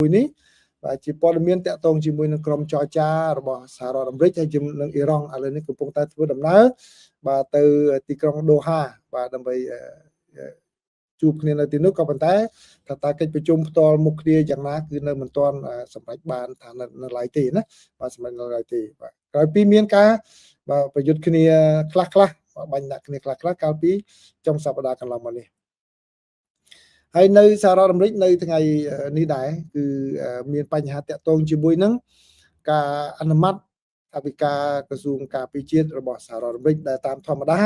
នេះបាទជាព័ត៌មានតាក់ទងជាមួយនឹងក្រុមចរចារបស់សហរដ្ឋអាមេរិកហើយជាមួយនឹងអ៊ីរ៉ង់ឥឡូវនេះកំពុងតែធ្វើដំណើរបាទទៅទីក្រុងដូហាបាទដើម្បីជួបគ្នានៅទីនោះក៏ប៉ុន្តែថាតើកិច្ចប្រជុំផ្ទាល់មុខគ្នាយ៉ាងណាគឺនៅមិនទាន់សម្រេចបានថានៅឡើយទេណាបាទសម្រេចនៅឡើយទេបាទក្រោយពីមានការបាទប្រយុទ្ធគ្នាខ្លះខ្លះបាញ់ដាក់គ្នាខ្លះខ្លះកាលពីចុងសប្តាហ៍កន្លងមកនេះហើយនៅសហរដ្ឋអាមេរិកនៅថ្ងៃនេះដែរគឺមានបញ្ហាតាក់ទងជាមួយនឹងការអនុម័តថវិកាក្រសួងការពារជាតិរបស់សហរដ្ឋអាមេរិកដែលតាមធម្មតា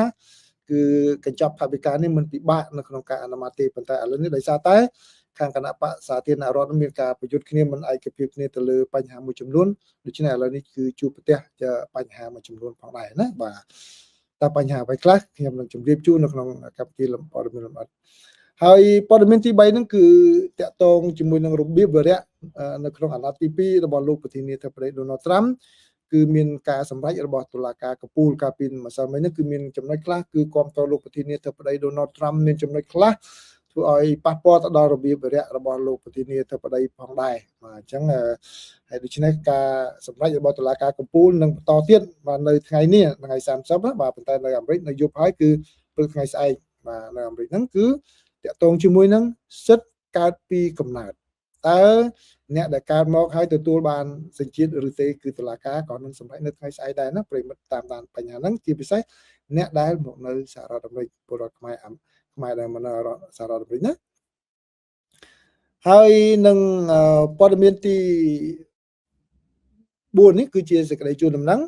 គឺកញ្ចប់ថវិកានេះមិនពិបាកនៅក្នុងការអនុម័តទេប៉ុន្តែឥឡូវនេះដោយសារតែខាងគណៈបកសាធារណរដ្ឋមានការប្រយុទ្ធគ្នាមិនឯកភាពគ្នាទៅលើបញ្ហាមួយចំនួនដូច្នេះឥឡូវនេះគឺជួបប្រទះបញ្ហាមួយចំនួនផងដែរណាបាទតើបញ្ហាអ្វីខ្លះខ្ញុំនឹងជម្រាបជូននៅក្នុងកម្មវិធីព័ត៌មានលម្អិតហើយព័ត៌មានទី3ហ្នឹងគឺតាក់ទងជាមួយនឹងរបៀបវរៈនៅក្នុងអាណត្តិទី2របស់លោកប្រធានាធិបតី Donald Trump គឺមានការសម្រេចរបស់តុលាការកំពូលកាលពីម្សិលមិញនេះគឺមានចំណុចខ្លះគឺគាំទ្រលោកប្រធានាធិបតី Donald Trump មានចំណុចខ្លះធ្វើឲ្យប៉ះពាល់ទៅដល់របៀបវរៈរបស់លោកប្រធានាធិបតីផងដែរបាទអញ្ចឹងហើយដូច្នេះការសម្រេចរបស់តុលាការកំពូលនឹងបន្តទៀតបាទនៅថ្ងៃនេះថ្ងៃ30បាទប៉ុន្តែនៅអាមេរិកនៅយប់ហើយគឺព្រឹកថ្ងៃស្អែកបាទនៅអាមេរិកហ្នឹងគឺតាក់ទងជាមួយនឹងសិទ្ធិកើតពីកំណើតតើអ្នកដែលកើតមកហើយទទួលបានសញ្ជាតិឬទេគឺតុលាការក៏នឹងសម្រេចនៅថ្ងៃស្អែកដែរណាប្រិយមិត្តតាមដានបញ្ហាហ្នឹងជាពិសេសអ្នកដែលមកនៅសហរដ្ឋអាមេរិកពលរដ្ឋខ្មែរខ្មែរដែលមកនៅសហរដ្ឋអាមេរិកណាហើយនឹងព័ត៌មានទី4នេះគឺជាសេចក្តីជូនដំណឹង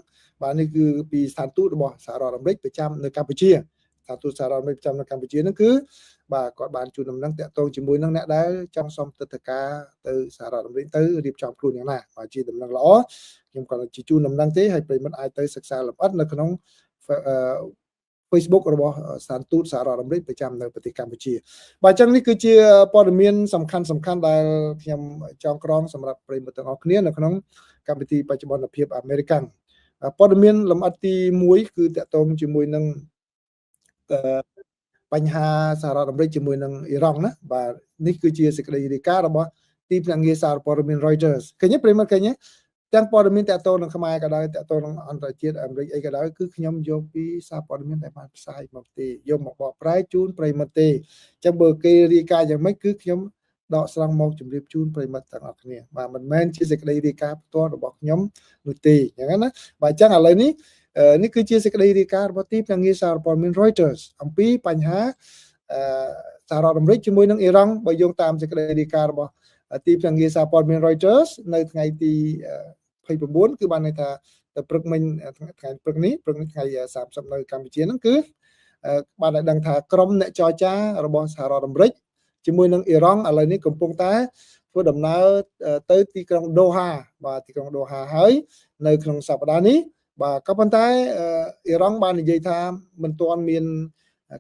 បាទនេះគឺពីស្ថានទូតរបស់សហរដ្ឋអាមេរិកប្រចាំនៅកម្ពុជាស្ថានទូតសហរដ្ឋអាមេរិកប្រចាំនៅកម្ពុជាហ្នឹងគឺបាទគាត់បានជូនដំណឹងតាក់ទងជាមួយនឹងអ្នកដែលចង់សុំទិដ្ឋាការទៅសហរដ្ឋអាមេរិកទៅរៀបចំខ្លួនយ៉ាងណាបាទជាដំណឹងល្អខ្ញុំគាត់ជាជូនដំណឹងទេហើយប្រិយមិត្តអាចទៅសិក្សាលម្អិតនៅក្នុង Facebook របស់ស្ថានទូតសហរដ្ឋអាមេរិកប្រចាំនៅប្រទេសកម្ពុជាបាទអញ្ចឹងនេះគឺជាព័ត៌មានសំខាន់សំខាន់ដែលខ្ញុំចងក្រងសម្រាប់ប្រិយមិត្តទាំងអស់គ្នានៅក្នុងកម្មវិធីបច្ចុប្បន្នភាពអាមេរិកព័ត៌មានលម្អិតទី1គឺតាក់ទងជាមួយនឹងបញ្ហាសហរដ្ឋអាមេរិកជាមួយនឹងអ៊ីរ៉ង់ណាបាទនេះគឺជាសេចក្តីរាយការណ៍របស់ទីភ្នាក់ងារសារព័ត៌មាន Reuters ឃើញទេប្រិយមិត្តឃើញទេទាំងព័ត៌មានតាក់ទងនឹងខ្មែរក៏ដោយតាក់ទងនឹងអន្តរជាតិអាមេរិកអីក៏ដោយគឺខ្ញុំយកពីសារព័ត៌មានដែលបានផ្សាយមកទេយកមកបកប្រែជូនប្រិយមិត្តទេអញ្ចឹងបើគេរាយការណ៍យ៉ាងម៉េចគឺខ្ញុំដកស្រង់មកជម្រាបជូនប្រិយមិត្តទាំងអស់គ្នាបាទមិនមែនជាសេចក្តីរាយការណ៍ផ្ទាល់របស់ខ្ញុំនោះទេអញ្ចឹងណាបាទអញ្ចឹងឥឡូវនេះនេះគឺជាសេចក្តីរាយការណ៍របស់ទីភ្នាក់ងារសារព័ត៌មាន Reuters អំពីបញ្ហាសហរដ្ឋអាមេរិកជាមួយនឹងអ៊ីរ៉ង់បើយោងតាមសេចក្តីរាយការណ៍របស់ទីភ្នាក់ងារសារព័ត៌មាន Reuters នៅថ្ងៃទី29គឺបានន័យថាទៅព្រឹកមិញថ្ងៃព្រឹកនេះថ្ងៃ30នៅកម្ពុជាហ្នឹងគឺបានឲ្យដឹងថាក្រុមអ្នកចរចារបស់សហរដ្ឋអាមេរិកជាមួយនឹងអ៊ីរ៉ង់ឥឡូវនេះកំពុងតែធ្វើដំណើរទៅទីក្រុងដូហាបាទទីក្រុងដូហាហើយនៅក្នុងសប្តាហ៍នេះបាទក៏ប៉ុន្តែអ៊ីរ៉ង់បាននិយាយថាមិនទាន់មាន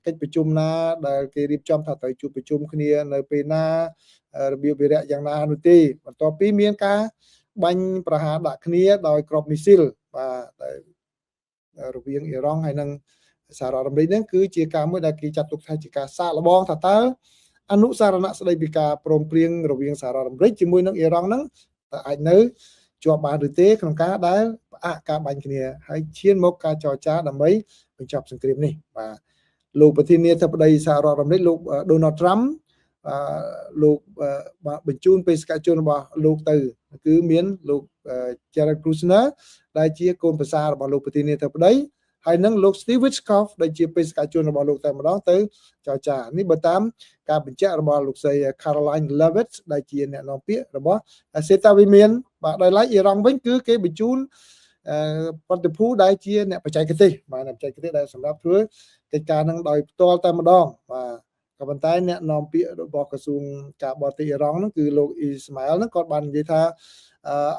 កិច្ចប្រជុំណាដែលគេរៀបចំថាត្រូវជួបប្រជុំគ្នានៅពេលណារបៀបវិរៈយ៉ាងណានោះទេបន្ទាប់ពីមានការបាញ់ប្រហារដាក់គ្នាដោយគ្រាប់មីស៊ីលបាទដែលរវាងអ៊ីរ៉ង់ហើយនិងសហរដ្ឋអាមេរិកហ្នឹងគឺជាការមួយដែលគេចាត់ទុកថាជាការសាកល្បងថាតើអនុសារណៈស្តីពីការព្រមព្រៀងរវាងសហរដ្ឋអាមេរិកជាមួយនឹងអ៊ីរ៉ង់ហ្នឹងតើអាចនៅជាប់បានឬទេក្នុងការដែលផ្អាកការបាញ់គ្នាហើយឈានមកការចរចាដើម្បីបញ្ចប់សង្គ្រាមនេះបាទលោកប្រធានាធិបតីសហរដ្ឋអាមេរិកលោក Donald Trump លោកបញ្ជូនបេសកជនរបស់លោកទៅគឺមានលោក Jared Kushner ដែលជាកូនប្រសាររបស់លោកប្រធានាធិបតីហើយនឹងលោក Steve Witkoff ដែលជាបេសកជនរបស់លោកតែម្ដងទៅចរចានេះបើតាមការបញ្ជាក់របស់លោកស្រី Caroline Leavitt ដែលជាអ្នកនាំពាក្យរបស់សេតាវិមានបាទដោយឡែកអ៊ីរ៉ង់វិញគឺគេបញ្ជូនប្រតិភូដែលជាអ្នកបច្ចេកទេសបាទអ្នកបច្ចេកទេសដែលសម្រាប់ធ្វើកិច្ចការនឹងដោយផ្ទាល់តែម្ដងបាទក៏ប៉ុន្តែអ្នកនាំពាក្យរបស់ក្រសួងការបរទេសអ៊ីរ៉ង់ហ្នឹងគឺលោកអ៊ីស្ម៉ាអែលហ្នឹងគាត់បាននិយាយថា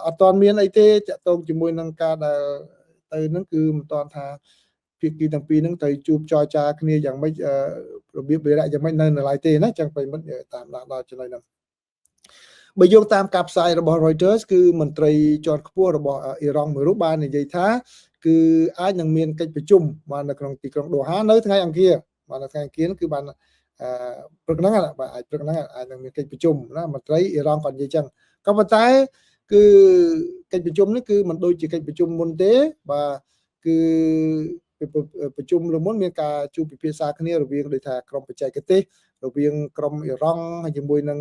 អត់ទាន់មានអីទេតាក់ទងជាមួយនឹងការដែលទៅហ្នឹងគឺមិនទាន់ថាភាគីទាំងពីរហ្នឹងត្រូវជួបចរចាគ្នាយ៉ាងម៉េចរបៀបវិរៈយ៉ាងម៉េចនៅឡើយទេណាចឹងប្រិយមិត្តតាមដានដល់ចំណុចហ្នឹងបើយោងតាមការផ្សាយរបស់ Reuters គឺមន្ត្រីជាន់ខ្ពស់របស់អ៊ីរ៉ង់មួយរូបបាននិយាយថាគឺអាចនឹងមានកិច្ចប្រជុំបាននៅក្នុងទីក្រុងដូហានៅថ្ងៃអង្គារបាទនៅថ្ងៃអង្គារគឺបានព្រឹកហ្នឹងបាទអាចព្រឹកហ្នឹងអាចនឹងមានកិច្ចប្រជុំណាមន្ត្រីអ៊ីរ៉ង់គាត់និយាយចឹង ក៏ប៉ុន្តែគឺកិច្ចប្រជុំនេះគឺមិនដូចជាកិច្ចប្រជុំមុនទេបាទគឺប្រជុំលើមុនមានការជួបពិភាក្សាគ្នារវាងដូចថាក្រុមបច្ចេកទេសរវាងក្រុមអ៊ីរ៉ង់ហើយជាមួយនឹង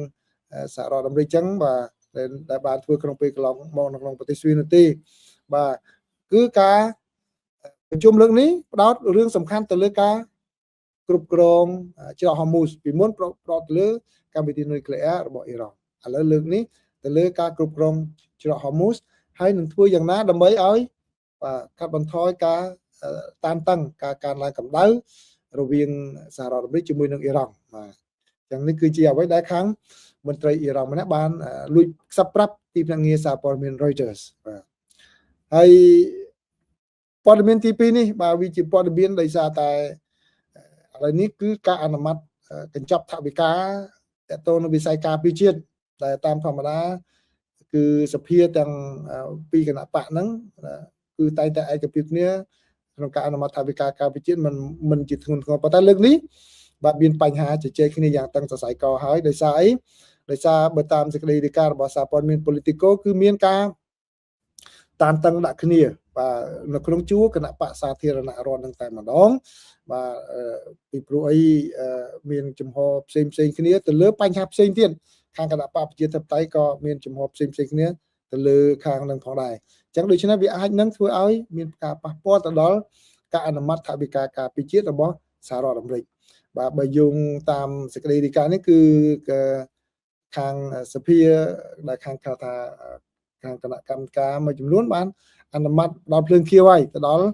សហរដ្ឋអាមេរិកចឹងបាទដែលបានធ្វើក្នុងពេលកន្លងមកនៅក្នុងប្រទេសស្វីសនោះទេបាទគឺការប្រជុំលើកនេះផ្ដោតរឿងសំខាន់ទៅលើការគ្រប់គ្រងច្រកហូមូសពីមុនផ្ដោតទៅលើកម្មវិធីនុយក្លេអ៊ែររបស់អ៊ីរ៉ង់ឥឡូវលើកនេះទៅលើការគ្រប់គ្រងច្រកហូមូសហើយនឹងធ្វើយ៉ាងណាដើម្បីឲ្យបាទកាត់បន្ថយការតានតឹងការកើនឡើងកម្ដៅរវាងសហរដ្ឋអាមេរិកជាមួយនឹងអ៊ីរ៉ង់បាទចឹងនេះគឺជាអ្វីដែលខាងមន្ត្រីអ៊ីរ៉ង់ម្នាក់បានលួចខ្សឹបប្រាប់ទីភ្នាក់ងារសារព័ត៌មាន Reuters បាទហើយព័ត៌មានទី2នេះបាទវាជាព័ត៌មានដោយសារតែឥឡូវនេះគឺការអនុម័តកញ្ចប់ថវិកាតទៅនឹងវិស័យការពារជាតិដែលតាមធម្មតាគឺសភាទាំងពីរគណៈបកហ្នឹងគឺតែងតែឯកភាពគ្នាក្នុងការអនុម័តថវិកាការពារជាតិមិនជាធ្ងន់ធ្ងរប៉ុន្តែលើកនេះបាទមានបញ្ហាជជែកគ្នាយ៉ាងតឹងសរសៃកហើយដោយសារអីដោយសារបើតាមសេចក្តីរាយការណ៍របស់សារព័ត៌មាន Politico គឺមានការតានតឹងដាក់គ្នាបាទនៅក្នុងជួរគណៈបកសាធារណរដ្ឋនឹងតែម្ដងបាទពីព្រោះអីមានចំហផ្សេងផ្សេងគ្នាទៅលើបញ្ហាផ្សេងទៀតខាងគណៈបកប្រជាធិបតេយ្យក៏មានចំហផ្សេងផ្សេងគ្នាទៅលើខាងនឹងផងដែរអញ្ចឹងដូច្នេះវាអាចនឹងធ្វើឲ្យមានការប៉ះពាល់ទៅដល់ការអនុម័តថវិកាការពារជាតិរបស់សហរដ្ឋអាមេរិកបាទបើយោងតាមសេចក្តីរាយការណ៍នេះគឺខាងសភាដែលខាងថាខាងគណៈកម្មការមួយចំនួនបានអនុម័តដល់ភ្លើងខៀវហើយទៅដល់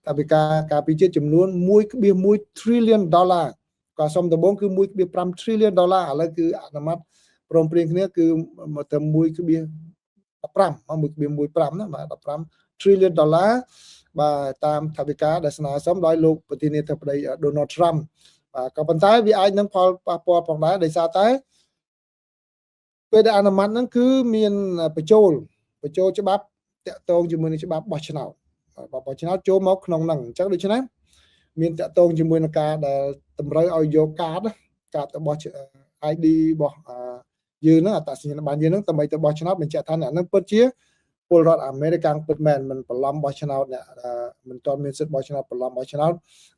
ថវិកាការពារជាតិចំនួន 1.1 trillion ដុល្លារក៏សុំដំបូងគឺ 1.5 trillion ដុល្លារឥឡូវគឺអនុម័តព្រមព្រៀងគ្នាគឺមកទៅ 1.15 1.15 ណាបាទ15 trillion ដុល្លារបាទតាមថវិកាដែលស្នើសុំដោយលោកប្រធានាធិបតី Donald Trump បាទក៏ប៉ុន្តែវាអាចនឹងផលប៉ះពាល់ផងដែរដោយសារតែពេលដែលអនុម័តហ្នឹងគឺមានបញ្ចូលច្បាប់តាក់ទងជាមួយនឹងច្បាប់បោះឆ្នោតបោះឆ្នោតចូលមកក្នុងហ្នឹងអញ្ចឹងដូច្នេះមានតាក់ទងជាមួយនឹងការដែលតម្រូវឲ្យយកកាតទៅបោះ ID របស់យើងហ្នឹងអត្តសញ្ញាណប័ណ្ណយើងហ្នឹងដើម្បីទៅបោះឆ្នោតបញ្ជាក់ថាអ្នកហ្នឹងពិតជាពលរដ្ឋអាមេរិកពិតមែនមិនបន្លំបោះឆ្នោតអ្នកមិនទាន់មានសិទ្ធិបោះឆ្នោតបន្លំបោះឆ្នោត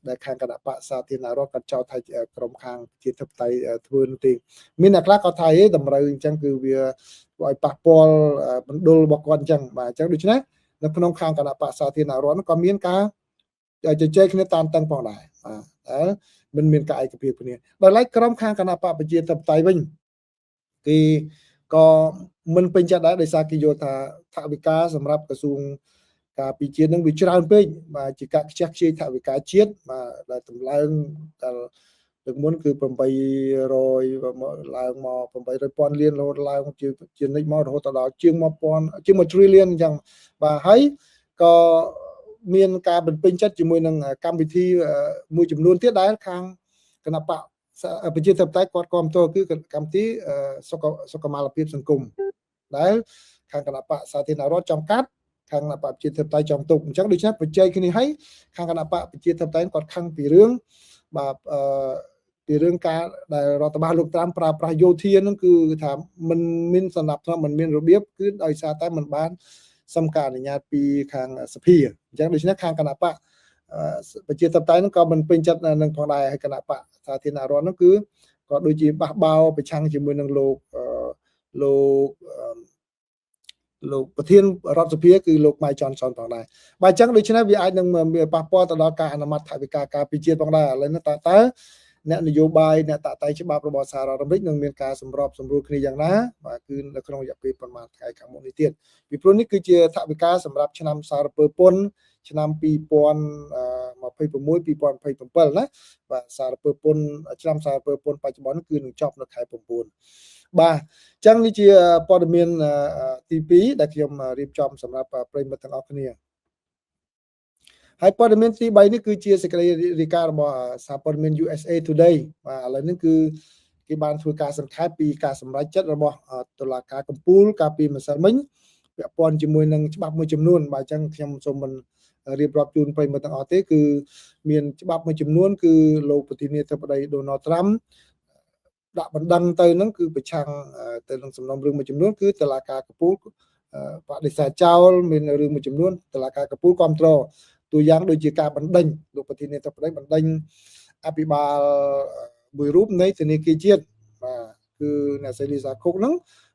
ដែលខាងគណៈបកសាធារណរដ្ឋគាត់ចោទថាក្រុមខាងប្រជាធិបតេយ្យធ្វើនោះទេមានអ្នកខ្លះគាត់ថាហេតម្រូវអញ្ចឹងគឺវាធ្វើឲ្យប៉ះពាល់មណ្ឌលរបស់គាត់អញ្ចឹងបាទអញ្ចឹងដូច្នេះនៅក្នុងខាងគណៈបកសាធារណរដ្ឋក៏មានការជជែកគ្នាតាមតឹងផងដែរបាទតែមិនមានការឯកភាពគ្នាដោយឡែកក្រុមខាងគណៈបកប្រជាធិបតេយ្យវិញគេក៏មិនពេញចិត្តដែរដោយសារគេយល់ថាថវិកាសម្រាប់ក្រសួងការពារជាតិនឹងវាច្រើនពេកបាទជាការខ្ជះខ្ជាយថវិកាជាតិបាទដែលតម្លើងដល់លើកមុនគឺ800ឡើងមក800ពាន់លានរហូតឡើងជានិចមករហូតដល់ជាង1000ជាង1 trillion អញ្ចឹងបាទហើយក៏មានការមិនពេញចិត្តជាមួយនឹងកម្មវិធីមួយចំនួនទៀតដែលខាងគណៈបកប្រជាធិបតេយ្យគាត់គាំទ្រគឺកម្មវិធីសុខុមាលភាពសង្គមដែលខាងគណៈបកសាធារណរដ្ឋចង់កាត់ខាងគណៈបកប្រជាធិបតេយ្យចង់ទុកអញ្ចឹងដូច្នេះបច្ចេកគ្នាឲ្យខាងគណៈបកប្រជាធិបតេយ្យគាត់ខឹងពីរឿងបាទពីរឿងការដែលរដ្ឋបាលលោកត្រាំប្រើប្រាស់យោធានឹងគឺថាមិនមានសន្តិភាពមិនមានរបៀបគឺដោយសារតែមិនបានសុំការអនុញ្ញាតពីខាងសភាអញ្ចឹងដូច្នេះខាងគណៈបកប្រជាធិបតេយ្យនឹងក៏មិនពេញចិត្តនឹងផងដែរហើយគណៈបកសាធារណរដ្ឋនោះគឺក៏ដូចជាបះបោប្រឆាំងជាមួយនឹងលោកលោកលោកប្រធានរដ្ឋសភាគឺលោកម៉ៃចនសុនផងដែរបាទអញ្ចឹងដូច្នេះវាអាចនឹងមានប៉ះពាល់ទៅដល់ការអនុម័តថវិកាការពារជាតិផងដែរឥឡូវនេះតើអ្នកនយោបាយអ្នកតាក់តែងច្បាប់របស់សហរដ្ឋអាមេរិកនឹងមានការសម្របសម្រួលគ្នាយ៉ាងណាបាទគឺនៅក្នុងរយៈពេលប្រមាណថ្ងៃខាងមុខនេះទៀតពីព្រោះនេះគឺជាថវិកាសម្រាប់ឆ្នាំសារពើពន្ធឆ្នាំ2026 2027ណាបាទសារពើពន្ធឆ្នាំសារពើពន្ធបច្ចុប្បន្នគឺនឹងចប់នៅខែ9បាទអញ្ចឹងនេះជាព័ត៌មានទី2ដែលខ្ញុំរៀបចំសម្រាប់ប្រិយមិត្តទាំងអស់គ្នាហើយព័ត៌មានទី3នេះគឺជាសេចក្តីរាយការណ៍របស់សារព័ត៌មាន USA Today បាទឥឡូវនេះគឺគេបានធ្វើការសង្ខេបពីការសម្រេចចិត្តរបស់តុលាការកំពូលកាលពីម្សិលមិញពាក់ព័ន្ធជាមួយនឹងច្បាប់មួយចំនួនបាទអញ្ចឹងខ្ញុំសូមមិនរៀបរាប់ជូនប្រិយមិត្តទាំងអស់ទេគឺមានច្បាប់មួយចំនួនគឺលោកប្រធានាធិបតី Donald Trump ដាក់បណ្ដឹងទៅហ្នឹងគឺប្រឆាំងទៅនឹងសំណុំរឿងមួយចំនួនគឺតុលាការកំពូលបដិសេធចោលមានរឿងមួយចំនួនតុលាការកំពូលគ្រប់គ្រងតួយ៉ាងដូចជាការបណ្ដេញលោកប្រធានាធិបតីបណ្ដេញអភិបាលមួយរូបនៃធនាគារជាតិបាទគឺអ្នកស្រីលីសាខុកហ្នឹង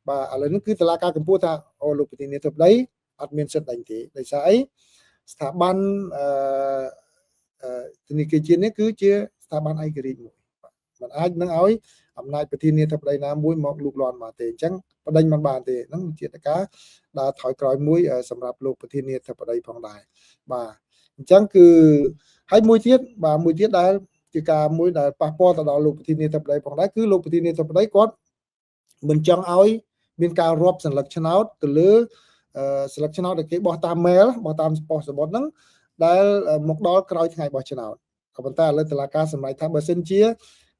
បាទឥឡូវនេះគឺតុលាការកំពូលថាអូលោកប្រធានាធិបតីអត់មានសិទ្ធិដេញទេដោយសារអីស្ថាប័នធនាគារជាតិនេះគឺជាស្ថាប័នឯករាជ្យមួយมันអាចនឹងឲ្យអំណាចប្រធានាធិបតីណាមួយមកលូកលាន់មកទេអញ្ចឹងបដិញមិនបានទេហ្នឹងជាការដើរថយក្រោយមួយសម្រាប់លោកប្រធានាធិបតីផងដែរបាទអញ្ចឹងគឺហើយមួយទៀតបាទមួយទៀតដែលជាការមួយដែលប៉ះពាល់ទៅដល់លោកប្រធានាធិបតីផងដែរគឺលោកប្រធានាធិបតីគាត់មិនចង់ឲ្យមានការរាប់សន្លឹកឆ្នោតទៅលើសន្លឹកឆ្នោតដែលគេបោះតាម mail បោះតាមប៉ុស្តិ៍សបុតហ្នឹងដែលមកដល់ក្រោយថ្ងៃបោះឆ្នោតក៏ប៉ុន្តែឥឡូវតុលាការសម្រេចថាបើសិនជា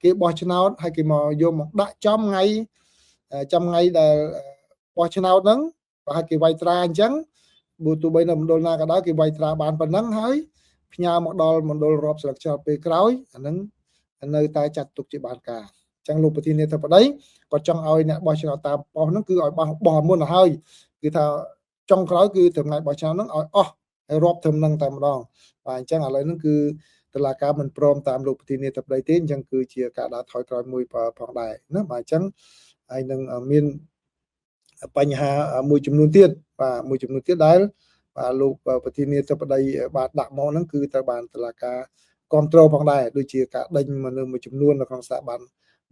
គេបោះឆ្នោតហើយគេមកយកមកដាក់ចំថ្ងៃដែលបោះឆ្នោតហ្នឹងប្រហែលគេវាយត្រាអញ្ចឹងបើទោះបីនៅមណ្ឌលណាក៏ដោយគេវាយត្រាបានប៉ុណ្ណឹងហើយផ្ញើមកដល់មណ្ឌលរាប់ស្លឹកឆ្នោតពេលក្រោយអាហ្នឹងនៅតែចាត់ទុកជាបានការអញ្ចឹងលោកប្រធានាធិបតីគាត់ចង់ឲ្យអ្នកបោះឆ្នោតតាមប៉ុស្តិ៍ហ្នឹងគឺឲ្យបោះមុនទៅហើយគឺថាចុងក្រោយគឺត្រឹមថ្ងៃបោះឆ្នោតហ្នឹងឲ្យអស់ហើយរាប់ត្រឹមហ្នឹងតែម្ដងបាទអញ្ចឹងឥឡូវហ្នឹងគឺតុលាការមិនព្រមតាមលោកប្រធានាធិបតីទេអញ្ចឹងគឺជាការដើរថយក្រោយមួយផងដែរណាបាទអញ្ចឹងហើយនឹងមានបញ្ហាមួយចំនួនទៀតបាទមួយចំនួនទៀតដែលបាទលោកប្រធានាធិបតីបាទដាក់មកហ្នឹងគឺត្រូវបានតុលាការគ្រប់គ្រងផងដែរដូចជាការដេញមនុស្សមួយចំនួននៅក្នុងស្ថាប័ន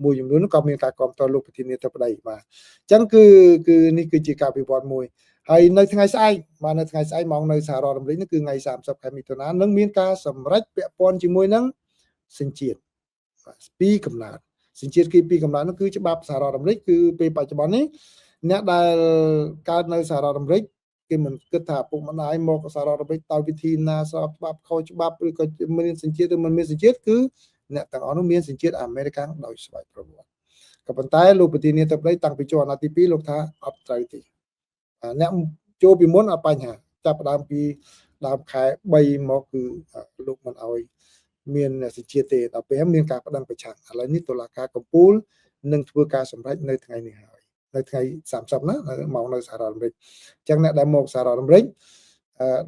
មួយចំនួនក៏មានការគ្រប់គ្រងលោកប្រធានាធិបតីបាទអញ្ចឹងគឺនេះគឺជាការវិវត្តមួយហើយនៅថ្ងៃស្អែកបាទនៅថ្ងៃស្អែកម៉ោងនៅសហរដ្ឋអាមេរិកនេះគឺថ្ងៃ30ខែមិថុនានឹងមានការសម្រេចពាក់ព័ន្ធជាមួយនឹងសញ្ជាតិបាទពីរកំណើតសញ្ជាតិគឺពីរកំណើតនោះគឺច្បាប់សហរដ្ឋអាមេរិកគឺពេលបច្ចុប្បន្ននេះអ្នកដែលកើតនៅសហរដ្ឋអាមេរិកគេមិនគិតថាពុកម្ដាយមកសហរដ្ឋអាមេរិកដោយវិធីណាស្របច្បាប់ខុសច្បាប់ឬក៏មានសញ្ជាតិឬមិនមានសញ្ជាតិគឺអ្នកទាំងអស់នោះមានសញ្ជាតិអាមេរិកដោយស្វ័យប្រវត្តិក៏ប៉ុន្តែលោកប្រធានាធិបតីតាំងពីចូលអាណត្តិទី2លោកថាអត់ត្រូវទេអ្នកចូលពីមុនអត់បញ្ហាចាប់ផ្ដើមពីដើមខែ3មកគឺលោកមិនអោយមានសញ្ជាតិទេដល់ពេលមានការប្តឹងប្រឆាំងឥឡូវនេះតុលាការកំពូលនឹងធ្វើការសម្រេចនៅថ្ងៃនេះហើយនៅថ្ងៃ30ណាមកនៅសហរដ្ឋអាមេរិកអញ្ចឹងអ្នកដែលមកសហរដ្ឋអាមេរិក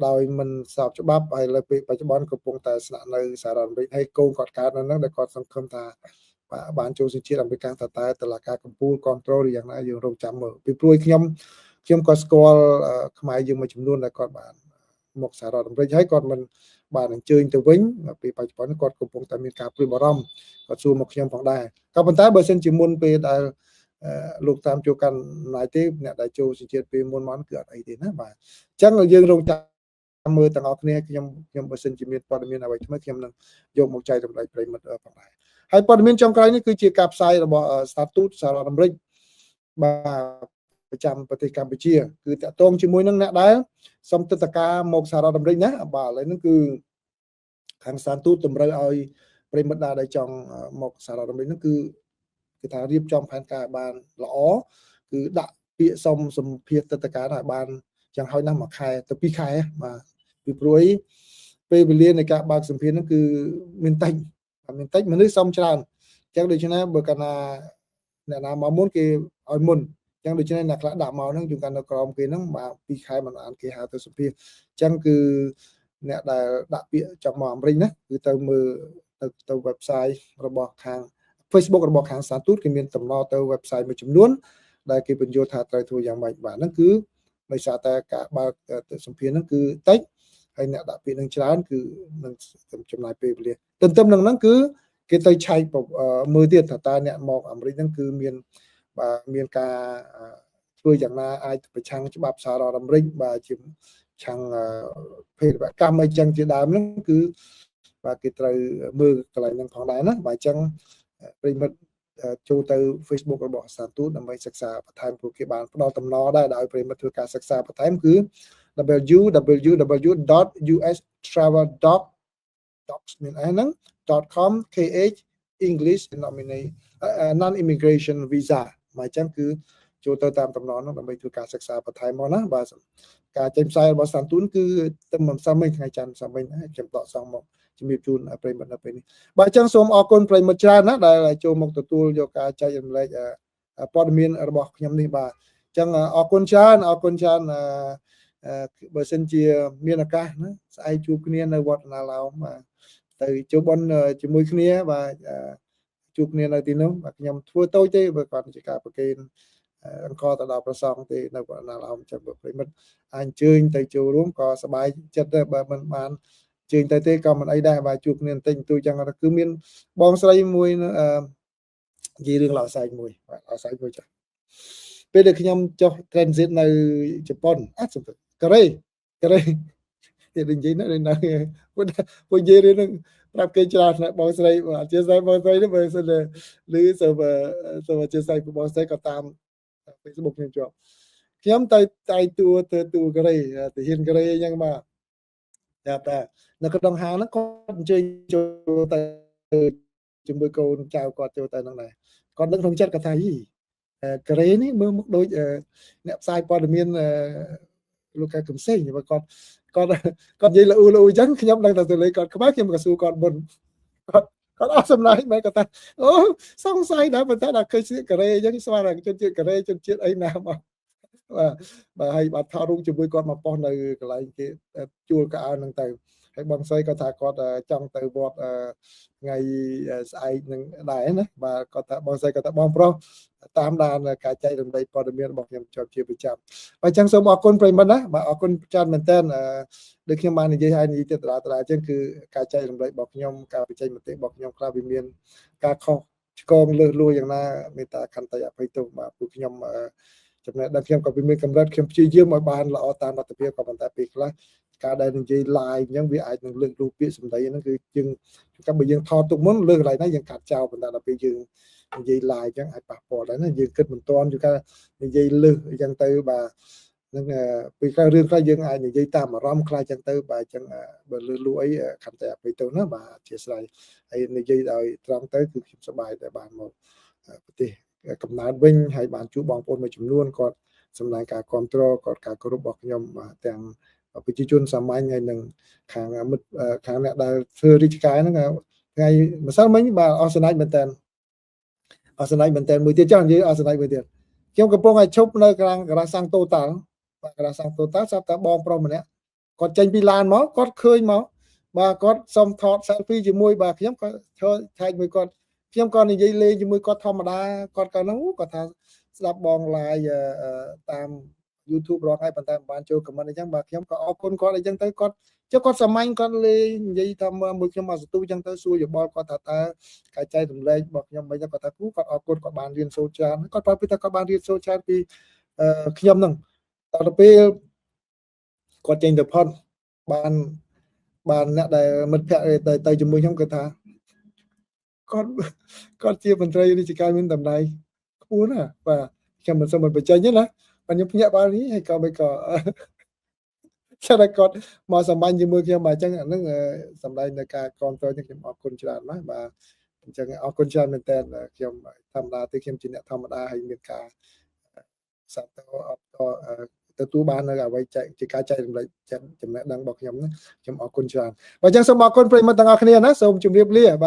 ដោយមិនស្របច្បាប់ហើយលើពេលបច្ចុប្បន្នកំពុងតែស្នាក់នៅសហរដ្ឋអាមេរិកហើយកូនគាត់កើតនៅហ្នឹងដែលគាត់សង្ឃឹមថាបានចូលសញ្ជាតិអាមេរិកតើតុលាការកំពូលគ្រប់គ្រងឬយ៉ាងណាយើងរងចាំមើលពីព្រោះខ្ញុំក៏ស្គាល់ខ្មែរយើងមួយចំនួនដែលគាត់បានមកសហរដ្ឋអាមេរិកហើយគាត់មិនបានអញ្ជើញទៅវិញពេលបច្ចុប្បន្នគាត់កំពុងតែមានការព្រួយបារម្ភគាត់សួរមកខ្ញុំផងដែរក៏ប៉ុន្តែបើសិនជាមុនពេលដែលលោកតាមចូលកាន់អំណាចទេអ្នកដែលចូលសញ្ជាតិពេលមុនមកគឺអត់អីទេណាបាទអញ្ចឹងយើងរងចាំមើលទាំងអស់គ្នាខ្ញុំបើសិនជាមានព័ត៌មានអ្វីថ្មីខ្ញុំនឹងយកមកចែករំលែកប្រិយមិត្តផងដែរហើយព័ត៌មានចុងក្រោយនេះគឺជាការផ្សាយរបស់ស្ថានទូតសហរដ្ឋអាមេរិកបាទប្រចាំប្រទេសកម្ពុជាគឺតាក់ទងជាមួយនឹងអ្នកដែលសុំទិដ្ឋាការមកសហរដ្ឋអាមេរិកណាបាទឥឡូវហ្នឹងគឺខាងស្ថានទូតតម្រូវឲ្យប្រិយមិត្តដែលចង់មកសហរដ្ឋអាមេរិកហ្នឹងគឺគេថារៀបចំផែនការបានល្អគឺដាក់ពាក្យសុំសម្ភារទិដ្ឋាការឲ្យបានយ៉ាងហោចណាស់1ខែទៅ2ខែបាទពីព្រោះពេលវេលានៃការបើកសម្ភារហ្នឹងគឺមានតិចមនុស្សសុំច្រើនអញ្ចឹងដូច្នេះបើកាលណាអ្នកណាមកមុនគេឲ្យមុនចឹងដូច្នេះអ្នកខ្លះដាក់មកហ្នឹងជួនកាលនៅក្រោមគេហ្នឹងបាទ2ខែមិនអានគេហៅទៅសម្ភារអញ្ចឹងគឺអ្នកដែលដាក់ពាក្យចង់មកអាមេរិកណាគឺទៅមើលទៅ website របស់ខាង Facebook របស់ខាងស្ថានទូតគេមានតំណទៅ website មួយចំនួនដែលគេបញ្យល់ថាត្រូវធ្វើយ៉ាងម៉េចបាទហ្នឹងគឺដោយសារតែការបើកសម្ភារហ្នឹងគឺតិចហើយអ្នកដាក់ពាក្យនឹងច្រើនគឺនឹងចំណាយពេលវេលាទន្ទឹមនឹងហ្នឹងគឺគេទៅឆែកមើលទៀតថាតើអ្នកមកអាមេរិកហ្នឹងគឺមានបាទមានការធ្វើយ៉ាងណាអាចប្រឆាំងច្បាប់សហរដ្ឋអាមេរិកបាទជាឆាំងភេរវកម្មអីចឹងជាដើមហ្នឹងគឺបាទគេត្រូវមើលកន្លែងហ្នឹងផងដែរណាបាទអញ្ចឹងប្រិមិត្តចូលទៅ Facebook របស់ស្ថានទូតដើម្បីសិក្សាបន្ថែមព្រោះគេបានផ្ដល់តំណដែរដោយប្រិមិត្តធ្វើការសិក្សាបន្ថែមគឺ www.ustravel.docs មានអីហ្នឹង .com kh English non immigration visa មកអញ្ចឹងគឺចូលទៅតាមតំណនោះដើម្បីធ្វើការសិក្សាបន្ថែមមកណាបាទការចេញផ្សាយរបស់ស្ថានទូតគឺទៅមិនសាមិញថ្ងៃច័ន្ទសាមិញខ្ញុំដកសងមក ជំរាបជូនប្រិយមិត្តនៅពេលនេះបាទអញ្ចឹងសូមអរគុណប្រិយមិត្តច្រើនណាស់ដែលចូលមកទទួលយកការចែករំលែកព័ត៌មានរបស់ខ្ញុំនេះបាទអញ្ចឹងអរគុណច្រើនអរគុណច្រើនបើសិនជាមានឱកាសណាស្អែកជួបគ្នានៅវត្តណាឡោមបាទទៅចូលបន់ជាមួយគ្នាបាទជួបគ្នានៅទីនោះបាទខ្ញុំធ្វើតូចទេបើគាត់ជាការប្រគេនអង្គទៅដល់ប្រសងទេនៅវត្តណាឡោមចឹងបើប្រិមិត្តអាចអញ្ជើញទៅចូលរួមក៏សប្បាយចិត្តដែរបើមិនបានជើញទៅទេក៏មិនអីដែរបាទជួបគ្នាបន្តិចបន្តួចចឹងគឺមានបងស្រីមួយនិយាយរឿងល្អសែកមួយបាទល្អសែកមួយចាស់ពេលដែលខ្ញុំចុះ transit នៅជប៉ុនអត់សំទោសកូរ៉េកូរ៉េគេនិយាយនៅពួកនិយាយរឿងហ្នឹងប្រាប់គេច្រើនណាស់បងស្រីបាទអធិស្ឋានបងស្រីនេះបើសិនឬសូមសូមអធិស្ឋានបងស្រីក៏តាម Facebook ខ្ញុំជាប់ខ្ញុំទៅតៃតួទៅតួកូរ៉េទាហានកូរ៉េអញ្ចឹងបាទតែនៅក្នុងហាងហ្នឹងគាត់អញ្ជើញចូលទៅជាមួយកូនចៅគាត់ចូលទៅហ្នឹងដែរគាត់នឹកក្នុងចិត្តគាត់ថាយីកូរ៉េនេះមើលមកដូចអ្នកផ្សាយព័ត៌មានលោកកែកំសែងបើគាត់គាត់គាត់និយាយលូលូអញ្ចឹងខ្ញុំដឹងតែទៅលេគាត់ខ្មែរខ្ញុំក៏សួរគាត់មុនគាត់គាត់អស់សំណាយមែនគាត់ថាអូសង្ស័យដែរប៉ុន្តែដល់ឃើញជាតិកូរ៉េអញ្ចឹងស្មានតែជនជាតិកូរ៉េជនជាតិអីណាមកបាទបាទហើយបាទថតរូបជាមួយគាត់មកប៉ុស្នៅកន្លែងគេជួលកៅអៅហ្នឹងទៅហើយបងស្រីគាត់ថាគាត់ចង់ទៅវត្តថ្ងៃស្អែកនឹងដែរណាបាទគាត់ថាបងស្រីគាត់ថាបងប្រុសតាមដានការចែករំលែកព័ត៌មានរបស់ខ្ញុំជាប់ជាប្រចាំបាទអញ្ចឹងសូមអរគុណប្រិយមិត្តណាបាទអរគុណច្រើនមែនតើដូចខ្ញុំបាននិយាយហើយនិយាយទៀតដដែលៗអញ្ចឹងគឺការចែករំលែករបស់ខ្ញុំការបញ្ចេញមតិរបស់ខ្ញុំខ្លះវាមានការខុសឆ្គងលើសលួយ៉ាងណាមេត្តាខន្តីអភ័យទោសបាទពួកខ្ញុំចំណេះដឹងខ្ញុំក៏វាមានកម្រិតខ្ញុំព្យាយាមឲ្យបានល្អតាមលទ្ធភាពក៏ប៉ុន្តែពេលខ្លះការដែលនិយាយ live អញ្ចឹងវាអាចនឹងលើករូបពាក្យសម្ដីហ្នឹងគឺយើងកាលបើយើងថតទុកមុនលើកន្លែងណាយើងកាត់ចោលប៉ុន្តែដល់ពេលយើងនិយាយ live អញ្ចឹងអាចប៉ះពាល់ដែរណាយើងគិតមិនទាន់ជួនកាលនិយាយលើសអញ្ចឹងទៅបាទនឹងពេលខ្លះរឿងខ្លះយើងអាចនិយាយតាមអារម្មណ៍ខ្លះអញ្ចឹងទៅបាទអញ្ចឹងបើលើសលួអីខន្តីអភ័យទោសណាបាទអធិស្ឋានហើយនិយាយដោយត្រង់ទៅគឺខ្ញុំសប្បាយតែបានមកប្រទេសកំណើតវិញហើយបានជួបបងប្អូនមួយចំនួនគាត់សម្ដែងការគ្រប់គ្រងគាត់ការគោរពរបស់ខ្ញុំបាទទាំងប្រជាជនសាមញ្ញហើយនឹងខាងមិត្តខាងអ្នកដែលធ្វើរាជការហ្នឹងថ្ងៃម្សិលមិញបាទអស់សំណាចមែនតើអស់សំណាចមែនតើមួយទៀតចង់និយាយអស់សំណាចមួយទៀតខ្ញុំកំពុងឲ្យឈប់នៅខាងការសាំងតូតាល់បាទការសាំងតូតាល់ស្រាប់តែបងប្រុសម្នាក់គាត់ចេញពីឡានមកគាត់ឃើញមកបាទគាត់សុំថត selfie ជាមួយបាទខ្ញុំក៏ធ្វើថែកមួយគាត់ខ្ញុំក៏និយាយលេងជាមួយគាត់ធម្មតាគាត់ក៏ហ្នឹងគាត់ថាស្ដាប់បង live តាម YouTube រាល់ថ្ងៃប៉ុន្តែមិនបានចូល comment អញ្ចឹងបាទខ្ញុំក៏អរគុណគាត់អញ្ចឹងទៅគាត់ចុះគាត់សាមញ្ញគាត់លេងនិយាយថាមួយខ្ញុំមកសន្ទុះអញ្ចឹងទៅសួរយោបល់គាត់ថាតើការចែករំលែករបស់ខ្ញុំមិនគាត់ថាគូគាត់អរគុណគាត់បានរៀនសូត្រច្រើនគាត់ប្រាប់ពីថាគាត់បានរៀនសូត្រច្រើនពីខ្ញុំហ្នឹងដល់ពេលគាត់ចេញទៅផុតបានបានអ្នកដែលមិត្តភក្តិទៅជាមួយខ្ញុំគាត់ថាគាត់គាត់ជាមន្ត្រីរាជការមានតំណែងខ្ពស់ណាស់បាទខ្ញុំមិនសូមមិនបញ្ចេញទេណាបាទខ្ញុំភ្ញាក់បាននេះហើយក៏មិនក៏ឆាត់គាត់មកសម្បាញ់ជាមួយខ្ញុំបាទអញ្ចឹងអានឹងសម្ដែងនៅការគ្រប់គ្រងខ្ញុំអរគុណច្រើនណាស់បាទអញ្ចឹងអរគុណច្រើនមែនតើខ្ញុំធម្មតាទេខ្ញុំជាអ្នកធម្មតាហើយមានការសាទរអបទទួលបាននៅអ្វីចែកជាការចែករំលែកចំណេះដឹងរបស់ខ្ញុំណាខ្ញុំអរគុណច្រើនបាទអញ្ចឹងសូមអរគុណប្រិយមិត្តទាំងអស់គ្នាណាសូមជម្រាបលាបាទ